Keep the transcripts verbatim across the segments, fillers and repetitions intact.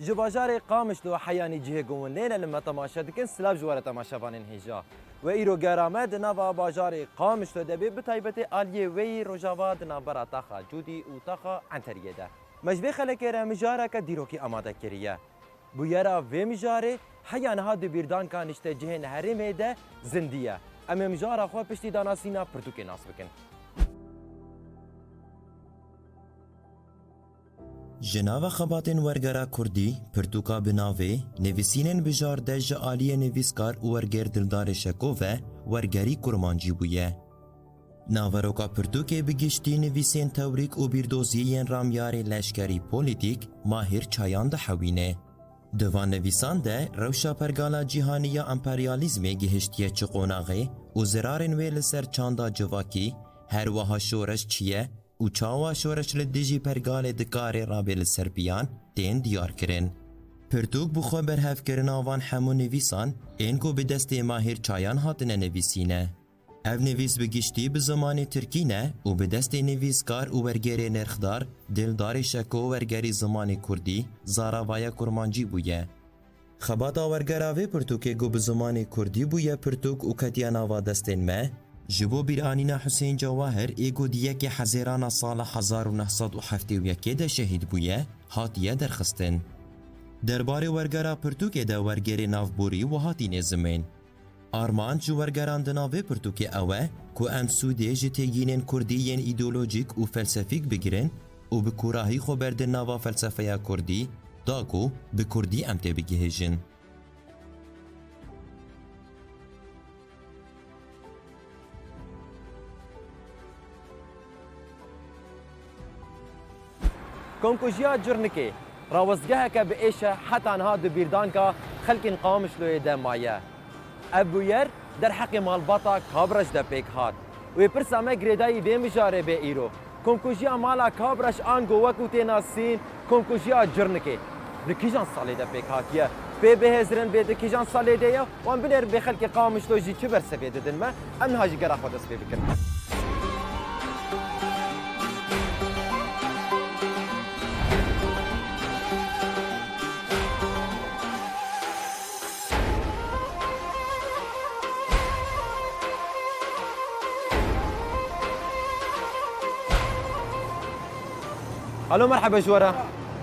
Ji bajarê Qamişlo heyanî cihê ku hûn lê ne li me temaşe dikin, silav ji we re temaşevanên hêja. We îro gera me di nava bajarê Qamişlo de bê, bi taybetê aliyê wê yî rojava di navbera taxa Cûdî û taxa Enteriyê de. Me ji vê xelekê re mijareke dîrokî amade kiriye. Bûyera vê mijarê heya niha di bîrdanka niştecihên herêmê de zindî ye. Em ê mijara xwe piştî danasîna pirtûkê nas bikin. Ji nava xebatên wergera kurdî, pirtûka bi navê Nivîsînên Bijarde ji aliyê nivîskar û wergêr Dildarê Şeko ve wergerî kurmancî bûye. Naveroka pirtûkê bi giştî nivîsên tewrîk û bîrdozî yên ramyarê leşkerî polîtîk Mahîr Çayan dihewîne. Di van nivîsan de rewşa pergala cîhanî ya emperyalîzmê gihiştiye çi qonaxê û zirarên wê li ser çanda civakî, her wiha şoreş çi ye û çawa şoreş li dijî pergalê dikare rabe li ser piyan, tên diyar kirin. Pirtûk bi xwe berhevkirina van hemû nivîsan ên ku bi destê Mahîr Çayan hatine nivîsîne. Ev nivîs bi giştî bi zimanê tirkî ne û bi destê nivîskar û wergêrê nirxdar Dildarê Şeko, wergerî zimanê kurdî, zaravaya kurmancî bûye. Xebata wergera vê pirtûkê ku bi zimanê kurdî bûye pirtûk û ketiye nava destên me, ji bo bîranîna Husên Cewahir ê ku di yekê Hezêrana sala hezar û neh sed û heftê û yekê de şehîd bûye, hatiye derxistin. Derbarê wergera pirtûkê de wergêrê navborî wiha tîne zimên. Armanc ji wergeran di nav vê pirtûkê ew e ku em sûdê ji têgînên kurdî yên îdeolojîk û felsefîk bigirin û bi kûrahî xwe berdin nava felsefeya kurdî, da ku bi kurdî em tê bigihêjin. Komkujiya Curnikê, rawestgeheke bi êş e, heta niha di bîrdanka xelkên Qamişloyê de maye. Ev bûyer derheqê malbata Kabreş de pêk hat. Wê pirsa me girêdayî vê mijarê bê îro. Komkujiya mala Kabreş ango wekû tê nasîn, Komkujiya Curnikê. Di kîjan salê de pêk hatiye? Pê bihêzirin vê di kîjan salê de ye? Wan binêrin vê xelkê Qamişlo jî çi bersivê didin me? Em niha jî gera xwe dest pê bikin. Alo, merheba ji we re.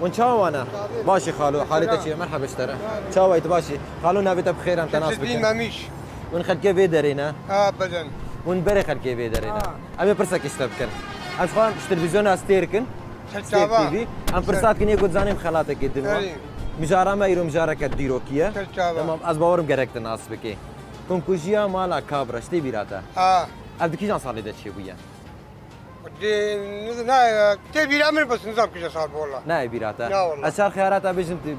Hûn çawa wane? Başî xalo, halê te çi ye? Merheba ji te re. Çawa yî, tu başî? Xalo, navê te bi xêr em te nas bikin. Şemseddîn Memîş. Hûn xelkê vê derê ne? Ha, beden. Hûn berê xelkê vê derê ne? Ha. Em ê pirsekê ji te bikin. Em ji xwe ji televîzyona Stêrk in. Ser Stêrk çava. T V. Em pirsa dikin, yê ku dizanê em xelatekê din we. Erê. Mijara me îro mijareke dîrokî ye. Ser çava. Temam, ez bawerim gerek tu nas bikî. Komkujiya mala Kabreş tê bîra te? Ha. Ev di kîjan salê de çêbûye? Dê, ne, tê bîra min, bes nizam kîjan sal bû walla. Nayê bîra te? Na walla. Ez çar xeyara te bêjim, tu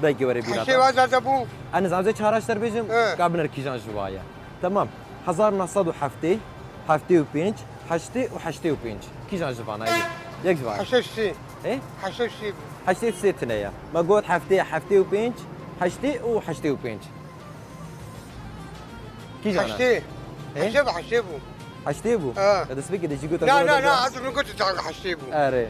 belkî were bîra te. Heştê wa zaten bû. Ez nizam, ez çara ji te bêjim, he, ka binêr kîjan ji wa ye. Temam. Hezar neh sed û heftê, heftê û pênc, heştê û heştê û pênc. Kîjan ji vana ye? Yek ji vana. Heştê û sê. He? Heştê û sê bû. Heştê û sê tune ye. Me got heftê, heftê û pênc, heştê û heştê û pênc. Kîjan e? Heştê. He? Heştê bû, heştê bû. Heştê bû? Ha. Ya destpêkê de jî gote. Na, na, na, ez min got heştê bû. Erê.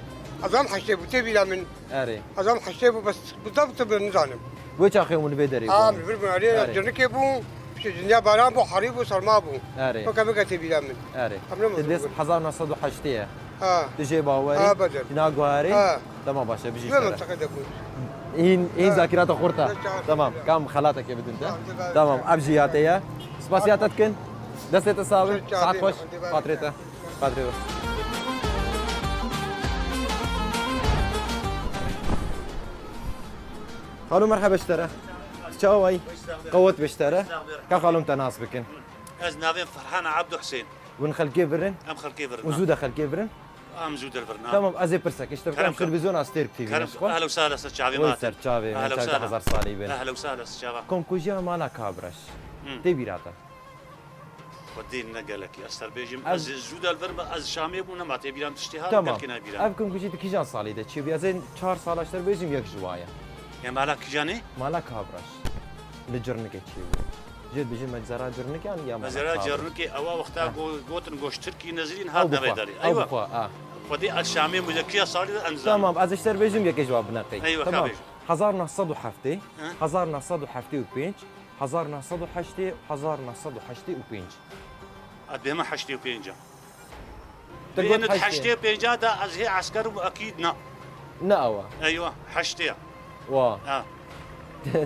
Ez am heştê bû, tê bîra min. Erê. Ez am heştê bû, bes bi zebt bi nizanim. Wê çaxê hûn li vê derê bûn? Ha, min vir bûn, erê, erê. Cirnikê bû, işte dinya baran bû, herî bû, serma bû. Erê. Weke bike tê bîra min. Erê. Em ne. Te dest hezar neh sed û heştê ye. Ha. Tu jê bawerî? Ha, bacan. Tu naguherî? Ha. Tamam, baş e, bijî. Wê min çaxê de bûn. Hîn, hîn zakirata xurt e. Tamam, kam xelatekê bidin te. Tamam, ev jî ya te ye. Spasiya te dikin. Destê te sax bin. Saet xweş. Xatirê te. Xatirê te. Xalo, merheba ji te re. Çawa yî? Qewet be ji te re. Ka xalo, em te nas bikin. Ez navê Ferhan Abdulhusên. Hûn xelkê vir in? Em xelkê vir in. Û zû de xelkê vir in? Em zû de vir in. Tamam, ez ê pirsek ji te bikim. Kerem kir. Televîzyona Stêrk T V. Kerem kir. Ehla û sehla ser çavê me. Ser çavê me. Ehla û sehla. Çavê te hezar salî bin. Ehla û sehla ser çava. Komkujiya mala Kabreş. Hı. Tê bîra te? Xwedî ne gelekî. Ez te bêjim, ez zû de vir me, ez Şamê bûm, nema tê bîra min tiştê hat, gelkî ne bîra. Tamam. Ev komkujî di kîjan salî de çêbû? Ez ê çar sala ji te bêjim, yek ji wa ye. Ya mala kîjan e? Mala Kabreş. Li Cirnikê çêbû. Jê dibêjin meczera Cirnikê yan ya mala Kabreş? Meczera Cirnikê ewa wexta go-, gotin goş Tirkî nezîrîn hat navê derê. Ew bi xwe, ha. Xwedî ez Şamê bûm, di kîjan salî de em zanin. Tamam, ez ji te bêjim, yekê ji wa bineqî. Eywa, ka bêjim. Hezar neh sed û heftê, Ha? hezar neh sed û heftê û pênc, hezar neh sed û heştê, hezar neh sed û heştê û pênc. Ez bême heştê û pênc a. Tu got Bêhînit heştê. Heştê û pênc a da ez hê esker bû ekîd na. Ne awa. Eywa, heştê ya. Wa. Ha.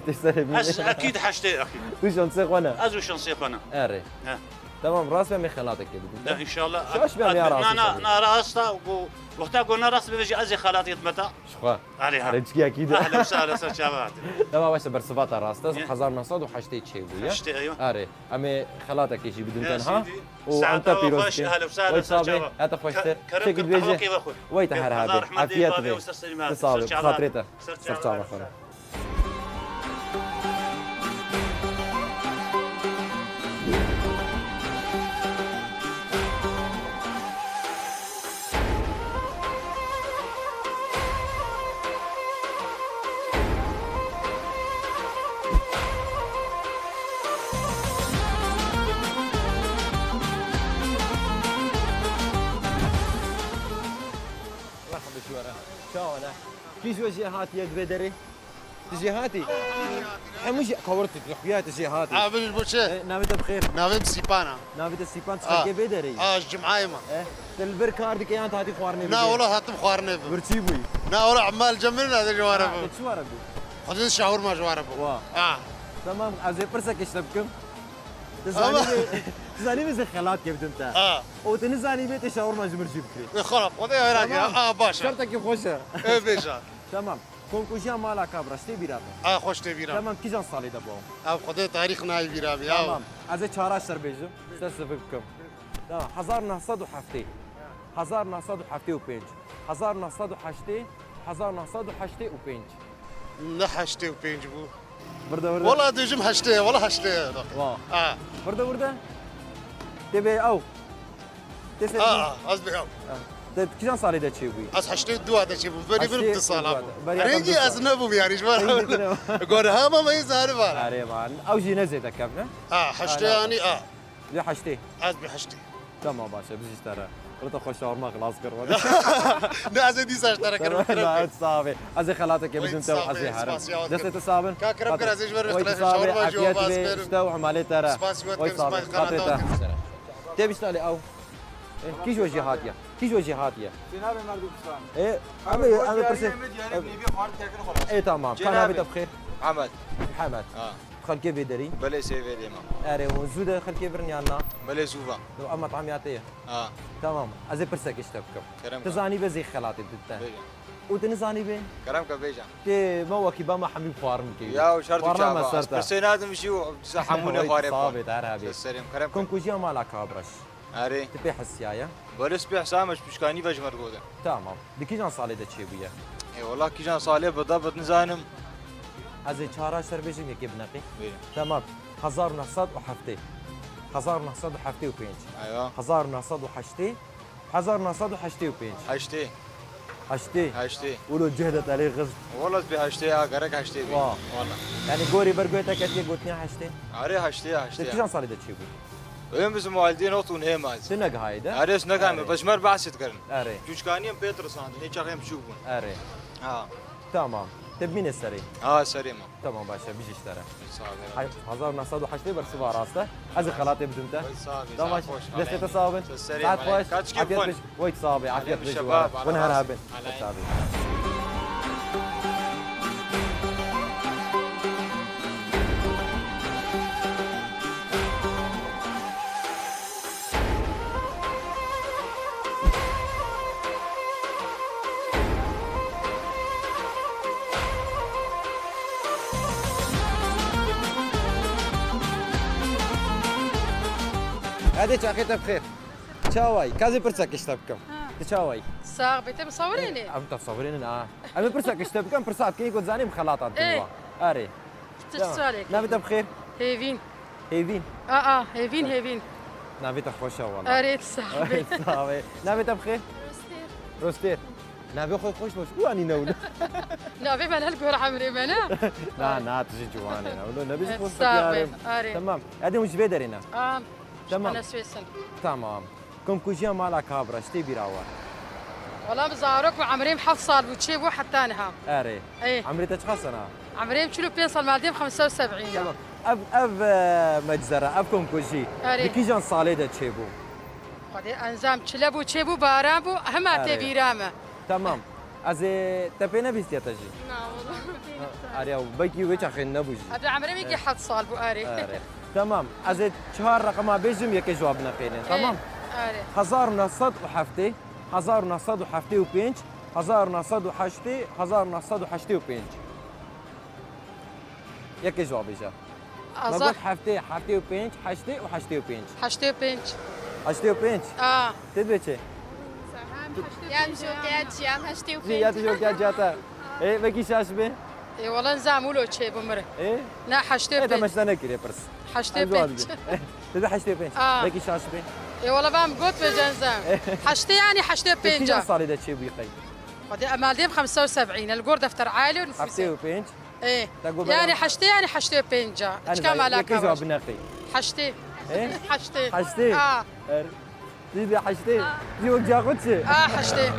Te serê bî. Ez ekîd heştê ekîd. Tu şansê xwe ne. Ez û şansê xwe ne. Erê. Ha. Tamam, rast be, me xelatekê bidin. Ya, inşallah. Şaş be, ya rast. Na, na, na, rast a, bu, wexta ku ne rast be, ez ê xelatê dime ta. Şixwe. Erê, ha. Erê, çikî ekîd. Ehlen, sahlen, ser çava. Tamam, başe, bersiva te rast e. Ya. Hezar neh sed û heştê çêbûye. Heştê, eywa. Erê. Em ê xelatekê jî bidin Ya, tenha. Sîdî. Û em te pîroz bikin. Saeta xweş, ehlen, sahlen, ser çava. Wê çavê, hete xweştir. Ke-, kerem Tiştekî kin, dibêje. Qehwekê vexwir. Wey te her hebê. Afiyet be. Tu sağ ol. Xatirê te. Ser çava xwe. Çawa ne? Kî ji we jê hatiye di vê derê? Tu jê hatî? Hemû jî kawir tu, tu xuya tu jê hatî. Ha, bin ji bo çi? E, navê te bi xêr? Navê min Sîpan e. Navê te Sîpan, tu Ah. xelkê vê derê yî? Ah, ji cimeyê me. E, tu li vir kar dike yan tu hatî xwarinê bidî? Na, wela hatim xwarinê bim. Vir çî bûyî? Na, wela emal cemil ne, de ji ware Ha, bim. tu çi ware bû? Xwedê şahurma ji ware bim. Wa. Ah. Tamam, ez ê pirsek ji te bikim. Tu Ama zanî bê, tu zanî bê zê xelat kevdim te. Ah. Û tu nizanî bê tê şahurma ji mir jî bikirî. E, xera, Xwedê hayra Tamam. kira. Ah, baş e. Şertekî xweş e. E, bêja. Tamam. Komkujiya mala Kabraş tê bîra te? A, xweş tê bîra. Tamam, kîjan salê de bû? Ev Xwedê tarîx nayê bîra bî, ew. Tamam. Ez ê çara ser bêjim. Ser sifir bikim. Tamam. Hezar neh sed û heftê. Hezar neh sed û heftê û pênc. Hezar neh sed û heştê. Hezar neh sed û heştê û pênc. Ne heştê û pênc bû. Burada, burada. Wala dibêjim heştê ye, wala heştê ye. Wa. Ha. Burada, burada. Tê bê ew. Tê ser A, bî. A, ez bê ew. Ha. Te kîjan salê de çêbûyî? Ez heştê û dû de çêbûm. Berî Heştê û dû de. Berî Rengî ez nebûm yani, ji ber Rengî tu nebû. Gor hema me zarî var. Erê man. Ew jî ne zêde kevn e? Ha, heştê Ana. yani, a. Li heştê. Ez bê heştê. Tamam, baş e, bijî ji te re. Rita xwe şawarma xilas kir. Ne, ez ê dîsa ji te re kirim, Tamam, kirim. na, sax be. Ez ê xelateke Oy, bidim te û sax ez ê be, herim. spasiya we Destê dikim. te sax bin. Ka kirim kir, ez ê ji ber Oy, rixilê sax be, şawarma jî afiyet waz be, berim. ji te û emalê te re. Spasiya we Oy, dikim, sax be. spasiya Xatirê te. xelatê we dikim. Tê biştalê ew. Eh, kî ji we jê hatiye? Kî ji we jê hatiye? Cenabê Merdî Kuştan. E, Abi, em ê, bu em ê diyarî pirsê. em ê diyarî Em ê meyvê xwarin tekin xwe. E, tamam. Ka Cenabê. navê te bi xêr? Hemed. Hemed. Ha. Xelkê vê derî? Belê sê vê dê me. Erê, hûn zû de xelkê birin yan na? Belê zû va. Do, em metamiyatê ye. Ha. Tamam. Ez ê pirsek ji te bikim. Kerem Tu ke. zanî be zê xelatê dite. Bêje. Û tu nizanî be? Kerem ke bêje. Tê me wekî ba me hemî xwarin bikê. Ya, şert Xwarina çava. me ser te. Pirsê nadim jî û dîsa hemû ne Oy, xwarê sax xwar. be, te her hebî. Ses serê min. Kerem ke. Komkujiya mala Kabraş. Erê. Tu pê hesiyaye? Belê spî hesa me ji pişkanî ve ji me digotin. Tamam. Di kîjan salê de çêbûye? Ê, wela kîjan salê bi de bi nizanim. Ez ê çara ser bêjim yekê bineqî. Bêje. Tamam. Hezar neh sed û heftê. Hezar neh sed û heftê û pênc. Eywa. Hezar neh sed û heştê. Hezar neh sed û heştê û pênc. Heştê. Heştê. Heştê. Ulo cehdet elê xiz. Wela bi heştê ya, gerek heştê bî. Wa. Wela. Yani gorî ber guhê te ketiye gotinya heştê? Erê heştê ya, heştê Te ya. kîjan salê de çêbû? Ön bizim validên ot û nehê maz. Tu negihayê de? Erê ez negihayê me, Erê. bes mer behsê dikirin. Erê. Çûçkaniyên pê tirsandin, hê çaxê em çû bûn. Erê. Ha. Tamam. Te bimîne serê. Ha, serê me. Tamam, baş e, bijî ji te re. Sağ ol. Hay, hezar neh sed û heştê bersiva rast e. Ez ê xelatê bidim te. Sağ ol. Tamam, Sağ ol. Destê te sağ bin. Serê Saet me. xweş. Kaç kim Afiyet bun? beş. Wey, sağ be. Afiyet Alem beş. şebab, Bun her Alem. habin. Alem. Sağ be. Hadi çaxê te bi xêr. Çawayî? Ka ez ê pirsek ji te bikim. Ha. Tu çawayî? Sax be, te misawirênê? Em te sawirênin, a. Em ê pirsek ji te bikim, pirsa dikî ku zanîm xelata Ê. dikin wa. Erê. Tu Ya. salek. Navê te bi xêr? Hêvîn. Hêvîn. A, a, Hêvîn, Hêvîn. Navê te xweş e wala. Erê, tu sax be. Sax be. Navê te bi xêr? Rostêr. Rostêr. Navê xwe xweş boş. Wanî ne wilo. Navê me hel gor emrê me ne? Na, na, tu jî ciwan e ne wilo. Nebêjî Evet, xweş sax be. biyarim. Erê. Tamam. Hadi hûn ji vê derê ne? Am, Tamam. Ana Swêsin. Tamam. Komkujiya mala Kabraş tê bîra we? Wala bi zarok û emrê min heft sal bû, çêbû heta niha. Erê. Ê. Emrê te çiqas e niha? Emrê min çil û pênc sal, maldêm xemse û seb'în. Tamam. Ev, ev, e, meczera, ev komkujî, Erê. Di kîjan salê de çêbû? Xwedê enzam çile bû, çêbû, baran bû, hema Erê. Tê bîra me. Tamam. Ez ê te pê nebîstiye te jî? Na, wala. Ha, erê, ew belkî wê çaxê nebû jî. Ev emrê min Erê. Heft sal bû, erê. Erê. Tamam. Ez ê çar reqema bêjim, yekê ji wan bineqînin. Tamam? Erê. Hezar û neh sed û heftê, hezar û neh sed û heftê û pênc, hezar û neh sed û heştê, hezar û neh sed û heştê û pênc. Yekê ji wan bêje. Me Azar. Got heftê, heftê û pênc, heştê û heştê û pênc. Heştê û pênc. Heştê û pênc? A. Tê dibê çi? Yan jokeya çi, yan heştê û pênc. Jî ya tu jokeya ciya te. Ê, wekî şaş bê? Ê, wala nizam wilo çê bû mir. Ê? Na, heştê û pênc. Ê, te meşte nekiriye pirs. Heştê û pênc. Te de heştê û pênc. A. Wekî şaş bê? Ê, wala ben got ve cenzem. Heştê yani heştê û pênc. Kîjan salê de çêbûyî qey? Xwedê emal dêm xemse û seb'în. El gor defter aile û nüfusê. Heftê û pênc. Ê. Te got yani bera heştê yani heştê û pênc. Yanî çika mala yekê kabir? Cevabı ne qey? Heştê. Ê? Heştê. Heştê? Ha. Er. Tî de heştê? Tî wek caxo çi? Ha, heştê.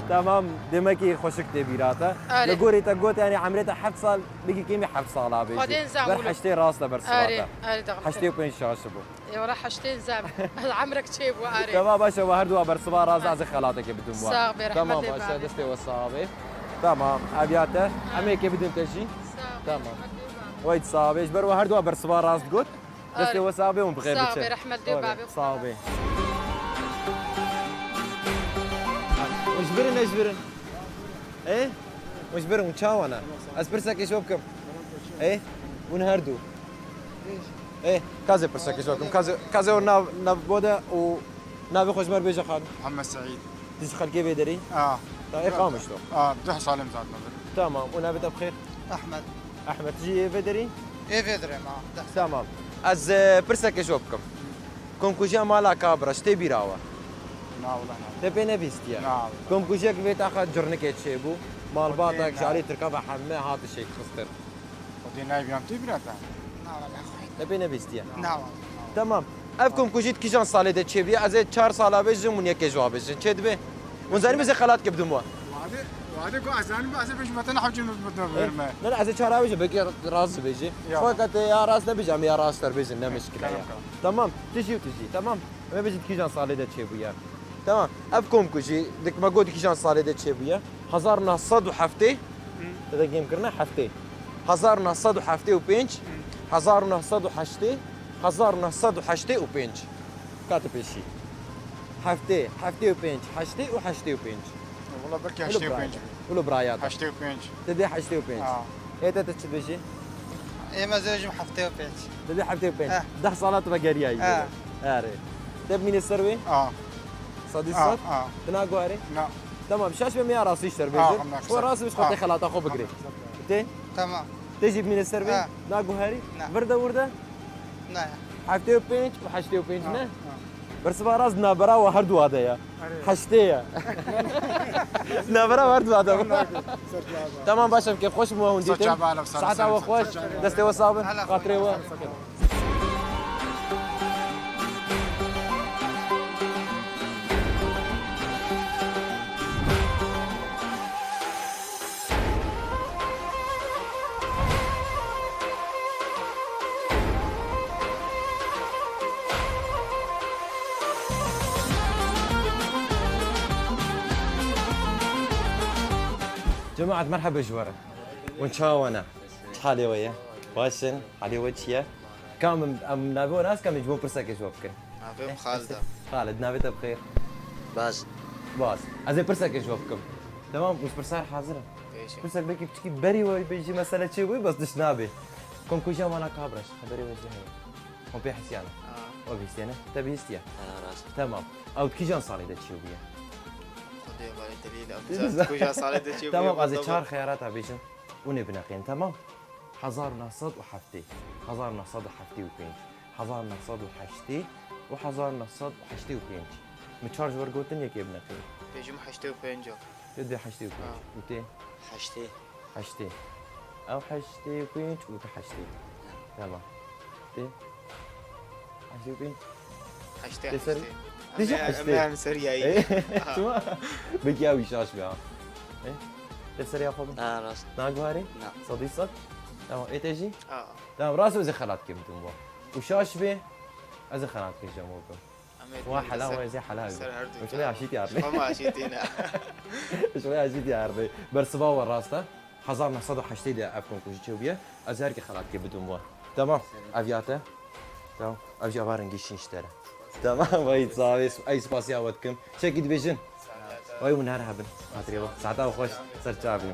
Tamam, demek ki xweşik tê bîra te. Erê. Li gorî te got yani emrê te heft sal, bigî kêmî heft sal abê jî. Xwedê nizam wilo. Ber heştê rast e bersiva te. Erê, erê, dixin. Heştê û pênc şaş bû. Ê, wala heştê nizam. Emrek çê bû, erê. Tamam, baş e, we her du a bersiva rast, ez ê xelateke bidim we. Sax be, rehmet lê babe. Tamam, baş e, destê we sax be. Tamam, ev ya te. Em ê yekê bidin te jî. Sax be, rehmet lê babe. Tamam. Wayt sax be, ji ber we her du a bersiva rast got. Destê we sax be û bi xêr biçe. Sax be, rehmet lê babe. Sax be. Hûn ji vir in, ne ji vir in? Ê? Hûn ji vir in, hûn çawa ne? Ez pirsekê ji we bikim. Ê? Hûn her du. Ê, ka ez ê pirsekê ji we bikim. Ka ez ê, ka ez ê nav, nav bo de û navê xwe ji me re bêje xanim. Muhammed Seîd. Tu ji xelkê vê derî? A. Ta ê Qamişlo. A, deh salê min zaten. Tamam, û navê te bi xêr? Ehmed. Ehmed, tu jî ê vê derî? Ê vê derê me, deh. Tamam. Ez, e, pirsekê ji we bikim. Komkujiya mala Kabra ji tê bîra we? Na, wala na. Te pê nebîstiye? Na, wala. Komkujiyek vê taxa Cirnikê çêbû. Malbatek ji alî Tirka ve heme hate şêkxistin. Xwedê nayê bîra min tê bîra te. Na, wala xwedê. Te pê nebîstiye? Na, wala. Tamam. Ev komkujî di kîjan salê de çêbûye? Ez ê çar sala bêjim, hûn yekê ji wa bêjin. Çê dibe? Hûn zanî ez ê xelat ke bidim we. Wade, wade ku ez zanim, ez ê bêjim, me te ne hewcin me, me, me, me. Ne, ne, ez ê çar a bêjim, belkî rast bêjî. Ya. Xwe ke te ya rast nebêjî, em ya rast der bêjin, ne mişkile ya. Tamam, tamam. Tamam, tu jî û tu jî, tamam. Em ê bêjin di kîjan salê de çêbûye. Tamam. Ev komkujî, dik me got di kîjan salê de çêbûye. Hezar neh sed û heftê, te de gêm kirine heftê. Hezar neh sed û heftê û pênc, hezar neh sed û heştê, hezar neh sed û heştê û pênc. Kate pêşî. Heftê, heftê û pênc, heştê û heştê û pênc. Wala belkî heştê û pênc. Wilo biraya te. Heştê û pênc. Te dê heştê û pênc. Ha. Ê te, te çi dibêjî? Ê me zêjim heftê û pênc. Te dê heftê û pênc. Eh. Deh sala tu vegeriyayî. Eh. Erê. Te bimîne ser wê? A. Sedî sed? A, a. Tu naguherî? Na. Tamam, şaş be, me ya rastî ji te re bêjin. A, xwe rast bêj, xwe tê xelata xwe bigirê. Tê? Tamam. Tê jî bimîne ser wê? A. Naguherî? Na. Vir de wir de? Na ya. Heftê û pênc û heştê û pênc ne? A, a. Bersiva rast navbera we her duwa de ya. Erê. Heştê ye. Navbera we her duwa de. Tamam, baş e, em kêfxweş bûn we hûn dîtin. Saeta we xweş, destê we sax bin, xatirê we. Cemaet, merheba ji we re. Hûn çawa ne? Çi halê we ye? Baş in? Halê we çi ye? Kam em, em navê we nas kim, ji bo pirsekê ji we bikin? Navê min Xalid e. Xalid, navê te bi xêr? Baz. Baz. Ez ê pirsekê ji we bikim. Tamam, û pirsar hazir in. Pêşe. Pirsek belkî piçkî berî we bêjî mesele çê bû, bes tişt nabê. Komkujiya mala Kabraş, xeberê we jî heye. Hûn pê hesiyane? Ha. We bihîstiye ne? Te bihîstiye? Ha, rast. Tamam. Ew di kîjan salê de çêbûye? Xwedê barê delîl, em nizanin di kîjan salê de çêbûye. Tamam, ez ê çar xeyarata bêjim. Hûn ê bineqên, tamam? Hezar neh sed û heftê, hezar neh sed û heftê û pênc, hezar neh sed û heştê û hezar neh sed û heştê û pênc. Min çar ji we re gotin, yekê bineqî. Bêjim heştê û pênc e. Tê dê heştê û pênc. Ha. Û tê? Heştê. Heştê. Ew heştê û pênc û tu heştê. Tamam. Tê? Heştê û pênc. Heştê, tê ser? Heştê. Dijî Em ê, heştê. Em ê em seriyayî. Ê, çima? Belkî ew îşaş be ha. Ê? Te seriya xwe bin? Ha, rast. Na guharî? Na. Sedî sed? Tamam, ê te jî? Ha. Tamam, rast ez ê xelat kê bidim wa. Û şaş bê, ez ê xelat kê jemo bikim. Em ê Wa din hela, ser, wa ez ê hela ser bikim. Her du. Şuraya aşît yarnê. Xwe me aşîtî ne. Şuraya aşît yarnê. Bersiva wa rast e. Hezar neh sed û heştê de ev komkujî çêbûye. Ez her kê xelat kê bidim wa. Tamam, ev ya te. Tamam, ev jî ava rengî şîn ji te re. Tamam, vay, sağ ol, ey spasiya we dikim. Çekî dibêjin. Vay, hûn her hebin. Xatirê we. Saeta we xweş. Ser çavê.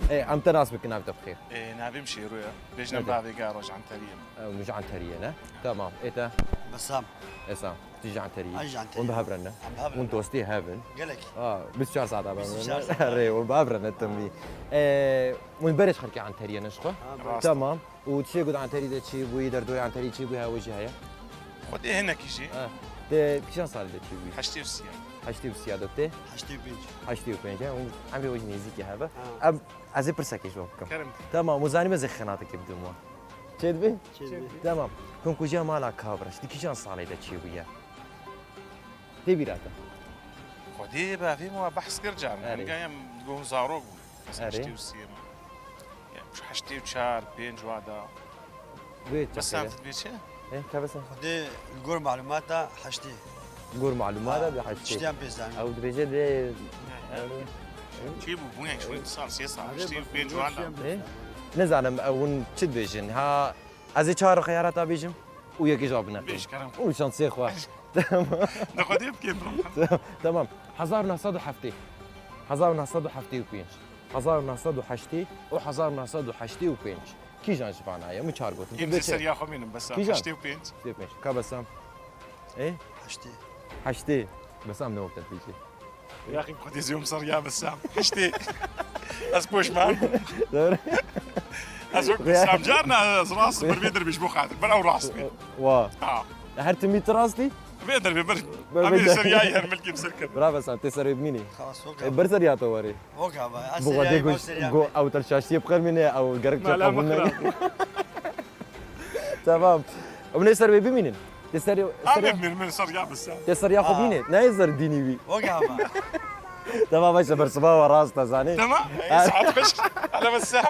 Ê, em te nas bikin, ev te bixêr. Ê, navê min Şêro ye. Bêjin em Ê, de. Bavê Garojan Teriyê min. Ew ji Anteriyê ne? Tamam. Ê te? Besam. Esam. Tu ji Anteriyê? Ez ji Anteriyê. Hûn bi hev re ne? Em bi hev re ne. Hûn dostî hev in? Gelek. A, bîst û çar saet hev in. Bîst û çar saet. Erê, hûn bi hev re ne timî. Ê, hûn berê ji xelkê Anteriyê ne ji xwe? Ha, Rast. Tamam. Û tu çê got Anterî de çêbûyî, derdoyê Anterî çêbûyî, hewe jî heye? Xwedê hinekî jî. Ha. Te kîjan salê de çêbûyî? Heştê û sê. Heştê û sê de te? Heştê û pênc. Heştê û pênc, he? Hûn emrê we jî nêzîkî hebe. Ha. Em, ez ê pirsekê ji we bikim. Kerem. Tamam, û zanî me zê xenatekê bidim we. Çê dibe? Çê dibe. Tamam. Komkujiya Mala Kabreş di kîjan salê de çêbûye? Tê bîra te? Xwedê bavê me wa behs kir carin. Erê. Hingayê em digo hûn zarok bûn. Mesela Erê. Heştê û sê me. Ya, şu heştê û çar, pênc wa da. Wê Bes çaxê sen de? Dibê çi? Ê, ka bes sen? Xwedê li gor malûmata heştê. Gor malûmata Ha, bi heştê. Tiştiyan pê zanî. Ew dibêje dê Çi bû? Bûne çend sal, sê sal, Erê, heştê û pênc wa da. Ê? Nizanim, ew hûn çi dibêjin? Ha, ez ê çar xeyarata bêjim û yekê ji wan bineqim. Bêj, kerem. Û şansê xwe. Tamam. Di Xwedê bikê, bro. Tamam. Hezar neh sed û heftê. Hezar neh sed û heftê û pênc. Hezar neh sed û heştê û hezar neh sed û heştê û pênc. Kîjan ji vana ye? Min çar gotin. Êm Tu dê çi? Seriya xwe mînim, bes Kîjan? Heştê û pênc. Heştê û pênc. Ka Besam? Ê? Heştê. Heştê. Besam ne wekte dibêje? Yaxî xwedî ziyom ser ya Besam. Heştê. Ez poşman. Doğru. Ez wek Besam car ne, ez rast bir vê derbî ji bo xatir. Ber ew rast bî. Wa. Ha. Her timî tu rastî? Vê derbî bir. Ber Em vê ê der- ser ya yer milkê ser kir. Bravo Besam, tê ser wê bimînî. Xalas, wek E, abi. Ber ser ya te warê. Wek abi. Ez Bu ser kadar ya goş, ser ya go, abi. Ew tel şaştiye bixer mîne, ew gerek Mala çaqa bûne. Mixra. Tamam. Em ne ser wê bimînin? Te ser, Abi ser, min, min ser ya Besam. Te ser ya xwe Aa. Bîne. Ne ser dînî wî. Wek abi. Tamam, başla, bersiva wa rast e, zanî. Tamam. Ha. Saat beş. Hala Besam.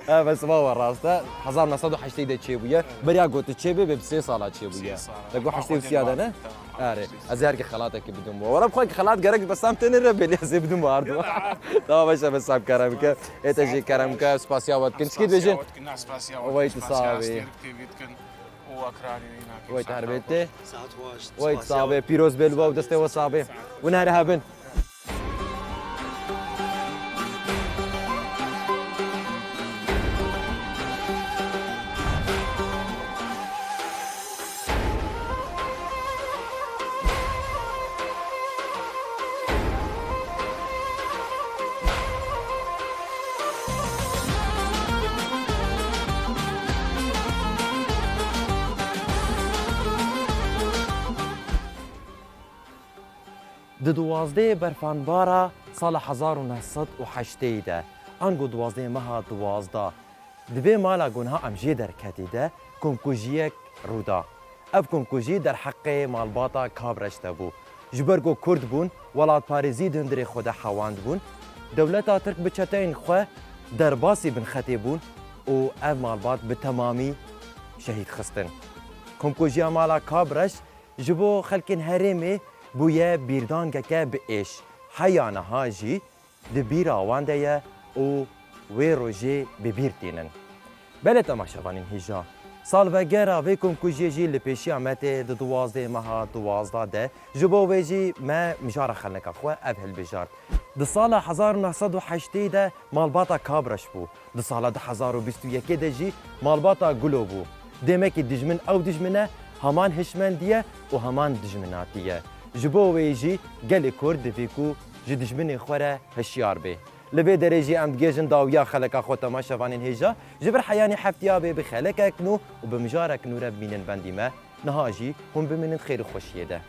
Ha, bersiva wa rast e. Hezar neh sed û heştê de çêbûye. Beriya got çêbê, bê bi sê sala çêbûye. Sê sala. Te got Ama heştê û sê de ne? Tamam. Erê. Ez ê her ki xelatekî bidim bo. Wala bi xwe ki xelat gerek Besam têne re belê ez ê bidim bo ardu. Tamam, başla Besam, kerem ke. Ê te jî kerem ke, spasiya we dikin. Çikî dibêjin? Spasiya we dikin, spasiya we Wayt dikin, spasiya sabi. Astêrk T V dikin. Û ekranê wî nakin. Wayt herbêtê. Saet xweş. Wayt sabi, pîroz bê li we û destê we sabi. Win her hebin. Di duwazdehê berfanbara sala hezar û neh sed û heştê de, ango duwazdehê meha duwazda, di vê mala ku niha em jê derketî de komkujiyek rû da. Ev komkujî derheqê malbata Kabreş de bû. Ji ber ku Kurd bûn, welatparêzî di hundirê xwe de hewand bûn. Dewleta Tirk bi çeteyên xwe derbasî binxetê bûn û ev malbat bi temamî şehîd xistin. Komkujiya mala Kabreş ji bo xelkên herêmê bûye bîrdangeke bi êş. Heya niha jî di bîra wan de ye û wê rojê bi bîr tînin. Belê temaşevanên hêja, salvegera vê komkujiyê jî li pêşiya me tê di duwazdehê meha duwazda de. Ji bo vê jî me mijara xelneka xwe ev hilbijart. Di sala hezar û neh sed û heştê de malbata Kabreş bû. Di sala du hezar û bîst û yekê de jî malbata Gulo bû. Demekî dijmin ew dijmin e, heman hişmendî ye û heman dijminatî ye. Ji bo wê jî gelê Kurd divê ku ji dijminê xwe re hişyar bê. Li vê derê jî em digihêjin dawiya xeleka xwe, temaşevanên hêja. Ji vir heyanî heftiya bê bi xelekek nû û bi mijarek nû re bimînin bendî me. Niha jî hûn bimînin xêr û xweşiyê de.